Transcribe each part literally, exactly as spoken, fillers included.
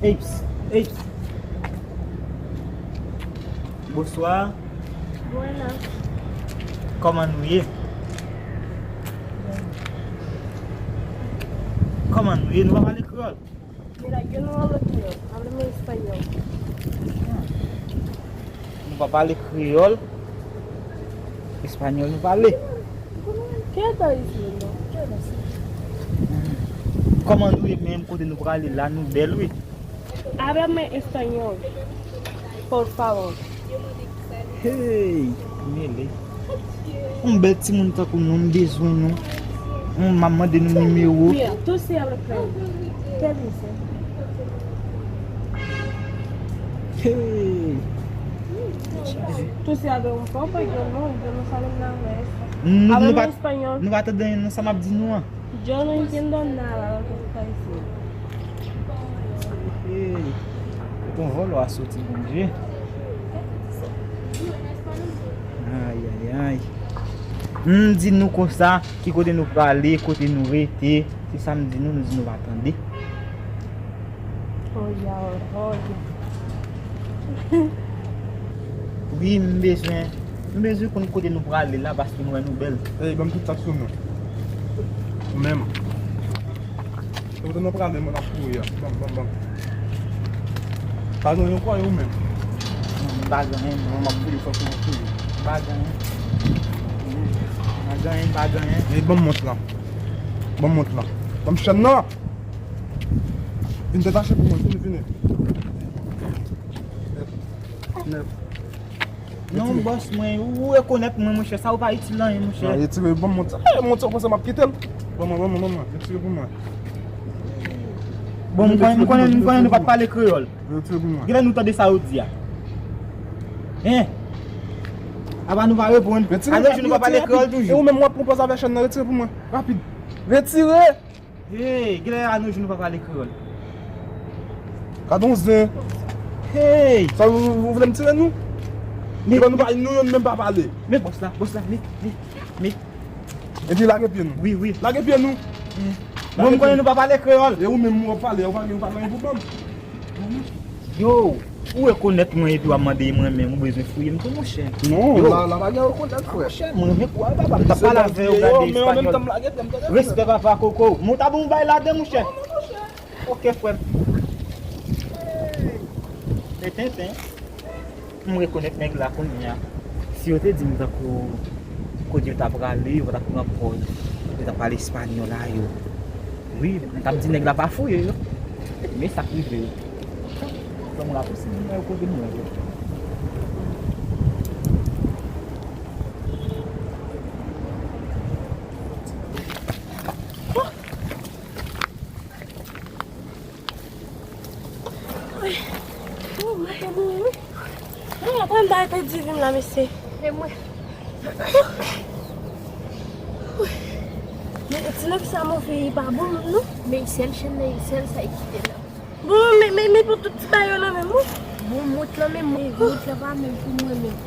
Eps, eps. Bonsoir. Buenas. Kòman nou ye? Kòman nou ye? Nou pa pale kreyòl? Mira, yo no hablo español, háblame español. Nou pa pale kreyòl. Espanyòl nou pale. ¿Qué está diciendo? Yo no sé. Kòman nou ye menm kote nou prale la, nou bèl wi. Háblame español, por favor. Hey, mele. Yon bèl timoun tankou nou, m bezwen nou. M ap mande nou nimewo. Mira, tú sí hablas español. ¿Qué dice? Hey. Tú sí hablas un poco, yo no, yo no sabe nada de eso. Nou, nou Háblame pa, español. Nou pa tande anyen nan sa m ap di nou an. Yo no entiendo nada de lo que tú estás diciendo. Hey. Bon, vòlò a soti, Bondye. Ay, ay, ay. M di nou konsa, ki kote nou prale, kote nou rete. Se sa m di nou, nou di nou pa tande. Oye, ahora, oye. Wi, m bezwen, m bezwen konn kote nou prale la, paske m wè nou bèl. Ey, ban m tout sa k sou nou. Ou menm. Kote nou prale, mwen ap kouri a. Ban m, ban m, ban m. Pa gen yon kòy ou menm. Non, m pa gen anyen, non, m ap fouye, fòk mwen fouye. M pa gen anyen. M pa gen anyen, m pa gen anyen. Ey, ban m mont la. Ban m mont la. Ban m chèn nan. Vin detache pou mwen, vini, vini. Nèf. Non, bòs mwen, ou rekonèt mwen, monchè, sa ou pa itil anyen, monchè. Non, retire, ban m mont sa. Eh, mont sa, ou panse m ap kite l? Ban mwen, ban mwen, ban mwen. Retire pou mwen. Bon, m konnen, m konnen, m konnen nou pa t pale kreyòl. Retire pou mwen. Genlè nou tande sa yo di a. Hein? Apa nou pa reponn? Retire rapid, retire rapid. Alò, nou pa pale kreyòl toujou. E ou menm w ap pran pòz avè chèn nan, retire pou mwen. Rapid. Retire! Hey, genlè a nou jou nou pa pale kreyòl. Gad on zen. Hey! Sa ou, ou vle m tire nou? Men, epi nou pa, nou yo menm pa pale. Men bòs la, bòs la, men, men, men. Epi lage pye nou. Wi, wi. Lage pye nou. Bon, m konnen nou pa pale kreyòl. E ou menm ou ap pale, ou pa gen, ou pa gen pou ban m. Yo, ou rekonèt mwen epi w ap mande mwen menm, ou bezwen fouye m tou, monchè. Non, la, la pa gen rekonèt, frè. Monchè, mwen renmen kou a, papa, m t ap pale avè w, gade espanyòl. Respè, papa, koko. Mwen ta bon bay ladan, monchè. Ok, frè m. Men tenten. M rekonèt nèg la kounye a. Si yo te di m tankou kote yo t ap prale, yo pa t ap pran pòz. Yo t ap pale espanyòl a yo. Wi, m t ap di nèg la pa fouye yo. Men sa k rive yo. Fè m rapouse moun nan yo kote m wè yo. Wi. Ou mwen te mouri, wi. Mwen aprann bagay te di vin la, mesye. E mwen. Men ti nèg sa move, li pa bon moun, non. Men sèl chèn nan, sèl sa ki kite la. Bon, men, men, men pou tout ti bagay yo nan men m, wi. Bon, mont lan menm, mont lan pa menm pou mwen menm.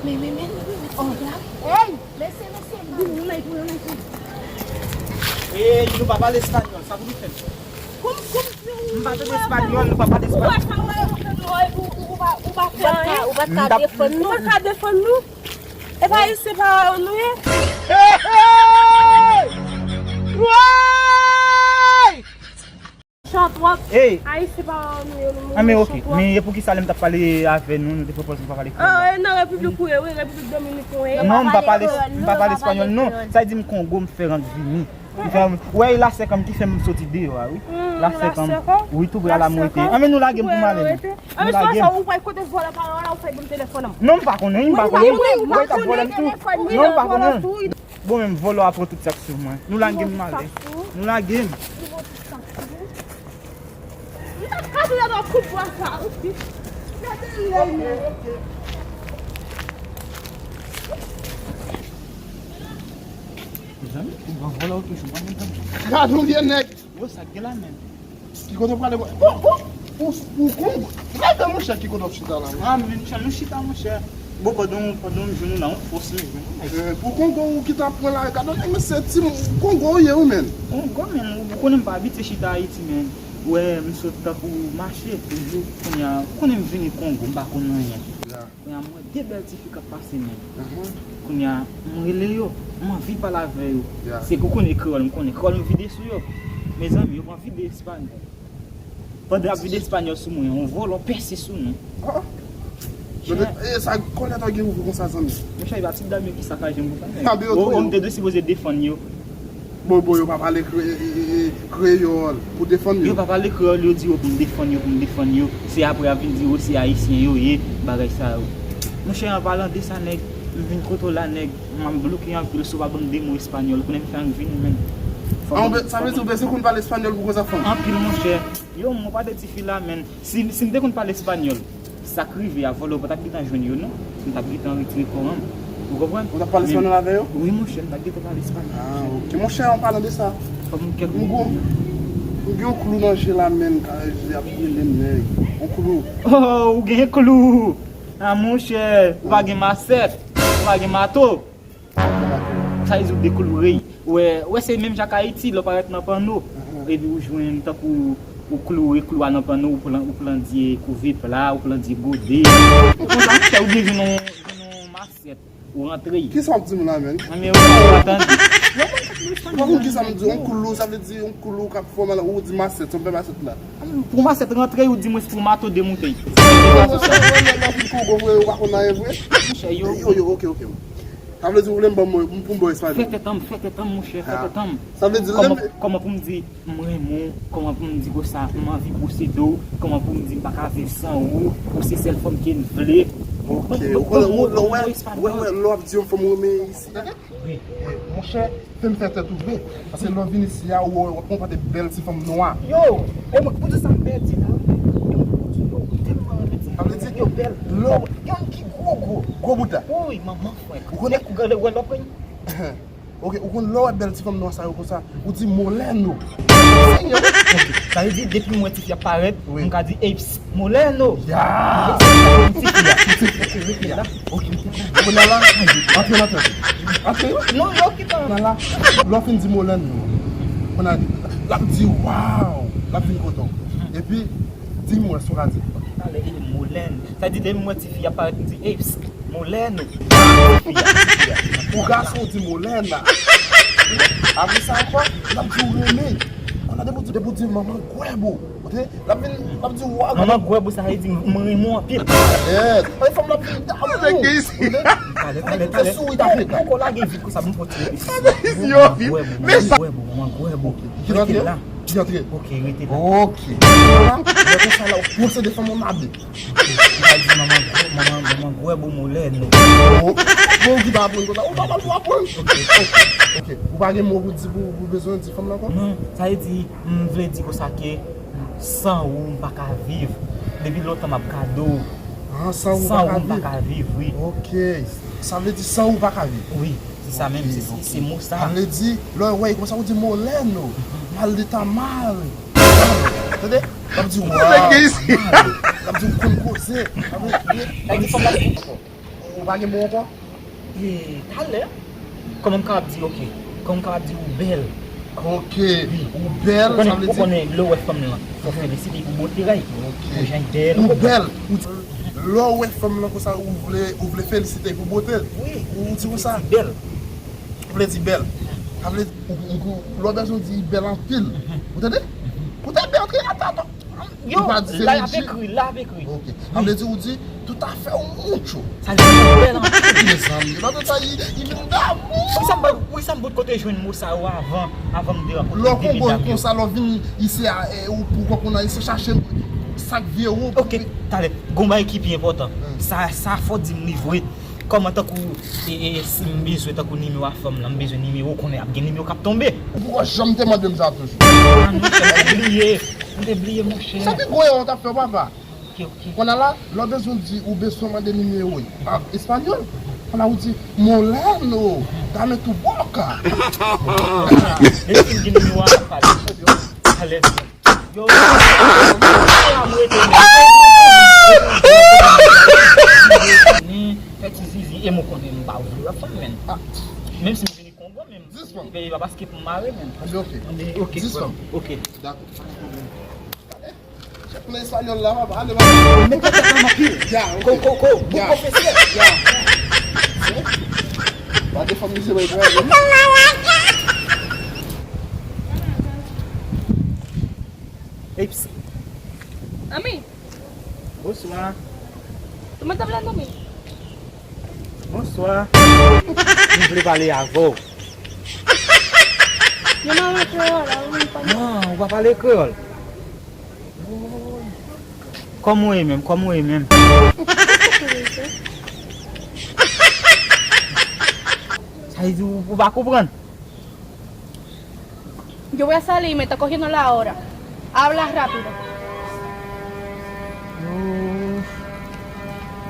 Men, men, men, men, men, ti nèg la. Hey! Mesye, mesye, vin, nou la, nou la, nou la. E, nou pa pale espanyòl, sa pou nou fè? Kòm, kòm si ou... M pa tande espanyòl, nou pa pale espanyòl. Ou pa ka, ou, ou, ou pa, ou pa fè anyen. Ou pa ka defann nou. Ou pa ka defann nou. E pa isi pa nou ye. Hey, hey! Woy! Chan twòp. Hey! Ayisyen pa nou yo, nou... Ah, men ok. Men e pou ki sa lè m t ap pale avè nou, nou te pran pòz nou pa pale kreyòl? Ah, nan Repiblik ou ye, wi, Repiblik Dominik ou ye. Non, m pa pale, m pa pale espanyòl, non. Sa di m Kongo, m fè rant vini. M fè, ou wè, e lasèk an m ki fè m soti deyò a, wi. Lasèk an m, wi, tou prè a la m rete. Ah, men nou lage m pou m ale, non. Nou lage m. Ou pa kote vòlè pa la, ou fè ban m telefòn an. Non, m pa konnen, m pa konnen. Ou wè, e t ap vòlè m tou. Non, m pa konnen. Bon, menm vòlò a pran tout sa k sou mwen. Nou lage m ale. Nou lage m. M t ap kase nan kout bwa sa, wi. Gade lè, men. Mezanmi, ou pran vòlò toujou, mwen menm. Gade yon vye nèg. Yo, sa k gen la menm. Ki kote w prale? Bon, bon, ou, ou konn. Gade monchè ki kote w ap chita la, monchè. Ah, men monchè, nou chita, monchè. Bon, pandan, pandan yon jou nou la, yon fòs nou jwenn, wi. Eh, pou Kongo ou ki t ap pran la, gade yon nèg, men se ti Kongo ou ye, wi, menm. Kongo, menm, ou konnen m pa abitye chita Ayiti, menm. Wè, m sot tankou mache toujou. Kounye a, ou konnen m vini Kongo, m pa konn anyen. Kounye a, m wè de bèl tifi k ap pase, men. Kounye a, m rele yo, m anvi pale avè yo. Se ke ou konnen kreyòl, m konnen kreyòl, m vide sou yo. Mezanmi, yo pran vide espanyòl. Pandan y ap vide espanyòl sou mwen, yon vòlò pèse sou nou. Monchè, e sa kòlèt ou gen ouvri konsa, zanmi? Monchè, e pa ti dam yo ki sakaje m konsa, men. Ou, ou te dwe sipoze defann yo. Bon, bon, yo pa pale kre- e- e- e- kreyòl pou defann yo. Yo pa pale kreyòl, yo di yo pou m defann yo, pou m defann yo. Se apre y ap vin di yo se ayisyen yo ye, bagay sa yo. Monchè, an palan de sa, nèg, m vin kote w la, nèg, m ap bloke anpil si w pa ban m de mo espanyòl. Konnen m fè ank vini, men. Sa vle di ou bezwen konn pale espanyòl pou koze ak fanm? Anpil, monchè. Yo, mwen pa de tifi la, men. Si, si m te konn pale espanyòl, sa k rive a, vòlò pa t ap gentan jwenn yo, non. M t ap gentan retire kò m. Ou konprann? Ou t ap pale espanyòl avè yo? Wi, monchè, m t ap gentan pale espanyòl. Ah, ok. Monchè, an palan de sa, m gen, m gen yon klou nan je la, men, k ap rele m, nèg. Yon klou. Oh, ou gen klou! Ah, monchè, ou pa gen masèt, ou pa gen mato. Sa vle di ou dekloure. Wè, wè se menm jan ak Ayiti, lè w parèt nan panno. Epi ou jwenn tankou ou kloure klou a nan panno, ou plan- ou plandye kouve pla, ou plandye gode. Ou konn sa k fè, ou byen jwenn yon, jwenn yon masyèt, ou rantre. Kisa w ap di m la, menm? Anben, ou pa tande. Ou pa konn kisa m di, yon klou, sa vle di yon klou k ap fè w mal, ou di masyèt, sa m fè masyèt la. Pou masyèt rantre, ou di mwen se pou mato demoute. Ou pa konn anyen vre. Monchè, yo. Yo, yo, ok, ok. Sa vle di ou vle m ban m, pou m ba w espanyòl? Fè tèt an m, fè tèt an m, monchè, fè tèt an m. Sa vle di, kòman, kòman pou m di m renmen w, kòman pou m di konsa, m anvi posede w, kòman pou m di m pa ka viv san ou, ou se sèl fanm ke m vle. Ok, ou konnen, ou wè, wè, wè, lè w ap di yon fanm ou renmen isi. Wi. Monchè, fè m fè tèt ou vre. Paske lè w vin isi a, ou wè, w ap konprann de bèl ti fanm nwa. Yo! E mwen, pou di sa m pèdi la, yo, yo, yo, tèlman renmen ti fanm yo bèl. Yo, youn ki gwo, gwo. Gwo bout la. Wi, manman frenk. Ou konnen? Ou gade, wè lòt mwen. Ok, ou konn lè w wè bèl ti fanm nwa sa yo konsa, ou di Moleno. Senyè. Sa vle di, depi m wè tifi ap parèt, m ka di, eps, Moleno. Ya! Tifi a. Ok, rete la. Ok. Kounye a la, antre, antre, antre. Antre. Non, yo ki pa. Kounye a la, lè w fin di Moleno, kounye a, l ap di, waw, l ap vin kote w. Epi, di m wè si w ka di. Talè, e Moleno. Sa di, depi m wè tifi ap parèt, m di, eps, Moleno. Pou gason, ou di Molena. Apre sa ankò, l ap di w renmen. Kounye a depi w di, depi w di manman gwèbo. Ou tande? L ap vin, l ap di w, waw. Manman gwèbo, sa vle di m renmen w anpil. Yes. Ay, fanm la vin damou. Ou tande? Talè, talè, talè. Fè souri, talè. Poko lage vit konsa, m fò tire. Manman gwèbo, manman gwèbo, manman gwèbo. Ki antre? Rete la. Ki antre? Ok, rete la. Ok. Lè konsa la, ou posede fanm ou nabe. Ou pa di manman gwo, manman, manman gwèbo Moleno. Oh, bon, ou ki pa aprann konsa. Ou pa pral pou aprann. Ok, ok, ok. Ou pa gen mo pou di pou, pou bezwen di fanm nan ankò? Non, sa vle di, m vle di konsa ke san ou m pa ka viv. Depi lontan m ap gade w. Ah, san ou pa ka viv. San ou m pa ka viv, wi. Ok. Sa vle di san ou pa ka viv. Wi. Se sa menm, se, se, se mo sa. Sa vle di, lè w wè konsa, ou di Moleno, mal de ta mal. Tande? L ap di, waw, mal. L ap di, ou konn koze. Sa vle di, fanm la, ou pa gen mo ankò? E, talè. Kòman m kapab di, ok. Kòman m kapab di, ou bèl. Ok. Ou bèl, sa vle di. Ou konnen, ou konnen, lè w wè fanm lan, fò w felisite pou bote l. Ok. Pou jan l bèl. Ou bèl. Ou di, lè w wè fanm lan konsa, ou vle, ou vle felisite pou bote l. Wi. Ou di konsa. Ou vle di bèl. Sa vle di, ou, ou, ou, lè w bezwen di bèl anpil. Ou tande? Ou tande bèl antre la, tande. Yo, la y ap ekri, la y ap ekri. Ok. Sa vle di, ou di, tout à fait, ou mucho. Sa vle di, ou bèl anpil. Mezanmi, lòt sa, li, li vin damou. Wi, sa m, wi, sa m pot kote jwenn mo sa yo avan, avan m te rankontre de medam yo. Lè w konn konsa, lè w vin isi a, e, ou, ou konn al isi chache sa k vye ou. Ok, talè, gon bagay ki pi enpòtan. Sa, sa fò di m li vre. Kòman tankou, e, e, si m bezwen tankou nimewo a fanm lan, m bezwen nimewo, konnen ap gen nimewo k ap tonbe. Ou poko janm te mande m sa toujou. Ah, non, m te bliye, m te bliye, monchè. Sa ki gwo erè w t ap fè, papa? Ok, ok. Kounye a la, lè w bezwen di, ou bezwen mande nimewo an espanyòl, kounye a ou di, Moleno, dame tu boca. Depi m gen nimewo a, m ap pale. Alèz. Yo, yo, yo, yo, yo, yo, yo, yo, yo, yo, yo, yo, fè ti zizi, e mwen konnen m pa vle wè fanm, menn. Menm si m vini Kongo, menm, e pa paske pou m mare, menn. Anben, ok. Anben, ok, frè m. Ok. Dakò, pa gen pwoblèm. Nan espanyòl la, papa, ale, papa. Mete tèt anpil. Ya, ok. Ko, ko, ko, bon pwofesè. Ya. Pa de fanm misye bay travay. Eps. Ami. Bonswa. Kòman w ap la, ami? Bonswa. M vle pale avè w. Yo, mwen pale kreyòl, a, ou pa... Non, ou pa pale kreyòl. Kòman w ye menm? Kòman w ye menm? Sa vle di ou, ou pa konprann? Yo voy a salir, me está cogiendo la hora. Habla rápido. Oh.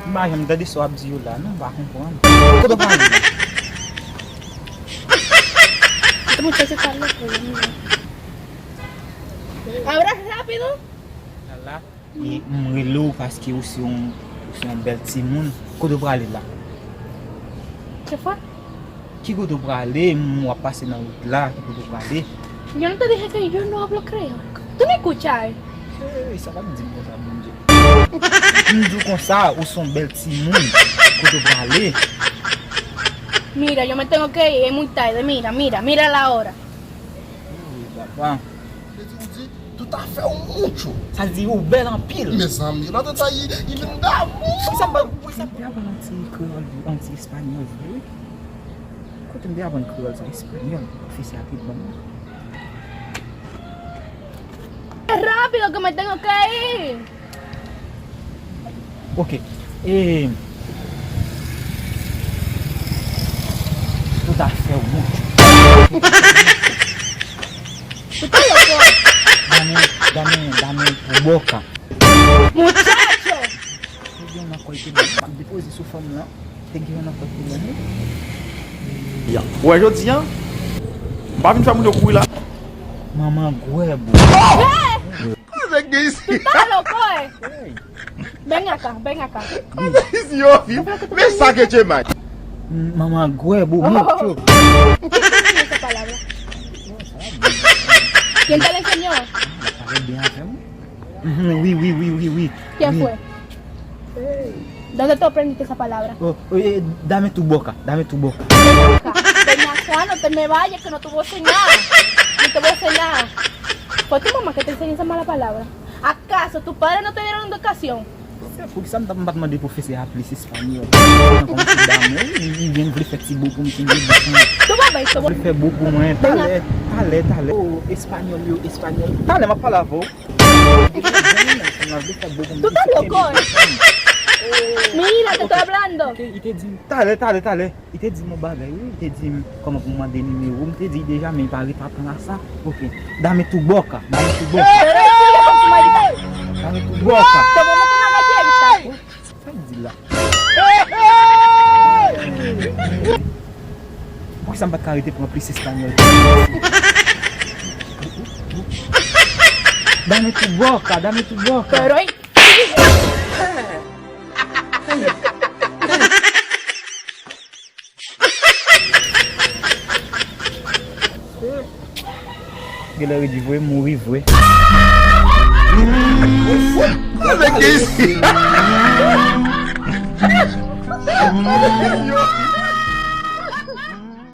M pa janm tande sa w ap di yo la, non, m pa konprann. Kote w prale? Este muchacho está loco, Dios mío. Habla rápido. La, la. E m rele w paske ou se yon, ou se yon bèl timoun. Kote w prale la? Ki fwa? Ki kote w prale? M w ap pase nan wout la, ki kote w prale? Yo no te dije que yo no hablo creol. Tú no escuchas. Ey, sa pa di m konsa, Bondye. M di w konsa, ou se yon bèl timoun. Kote w prale? Mira, yo me tengo que ir, es muy tarde. Mira, mira, mira la hora. Ey, papa. Vle di ou di, tout afè w mucho. Sa di ou bèl anpil. Mezanmi, la tèt sa, i, i vin damou. Sa m pa, sa m te aprann an ti kreyòl, an ti espanyòl vre, wi. Kote m te aprann kreyòl sa, espanyòl, pwofesè a te ban m. Rápido, que me tengo que ir. Ok. E, tout afè w mucho. Tú estás loco. Dame, dame, dame tu boca. Muchacho! Te gen yon ankò ki te ban m, m ap depoze sou fanm lan. Te gen yon ankò ki te ban m. Ya. Ou wè jodi a, m pa vin fè moun yo kouri la. Manman gwèb ou. Hey! Nèg gen isi. Tú estás loco, eh. Hey. Ven acá, ven acá. Isi yo vin. Men sa ke che mai. Manman gwèb ou, mucho. ¿Quién te enseñó esa palabra? ¿Quién te la enseñó? Pale byen avè m. Mhm, wi, wi, wi, wi, wi. ¿Quién fue? ¿Dónde tú aprendiste esa palabra? Oh, oh, eh, dame tu boca, dame tu boca. Ven acá, ven acá, no te me vayas, que no te voy a hacer nada. No te voy a hacer nada. ¿Fue tu mamá que te enseñó esa mala palabra? ¿Acaso tus padres no te dieron educación? Poukisa m t ap, m pa t mande pwofesè a plis espanyòl? Kòm se damou, li, li vin vle fè ti bo pou m, ti bo pou m. Tú vas a ver, tú vas a ver. Vle fè bo pou mwen. Talè, talè, talè. Oh, espanyòl yo, espanyòl. Talè, m ap pale avè w. Tú estás loco, eh. Mira, te estoy hablando. Li te di, talè, talè, talè. Li te di m yon bagay, wi. Li te di m kòman pou m mande nimewo. M te di deja, men li pa rete atann a sa. Ok. Dame tu boca, dame tu boca. Pero sigue con su maldita. Dame tu boca. Te voy a meter una galleta. Sa l di la? Poukisa m pa t ka rete pran plis espanyòl? Dame tu boca, dame tu boca. Pero, ey. Genlè redi vre, mouri vre. Nèg gen isi.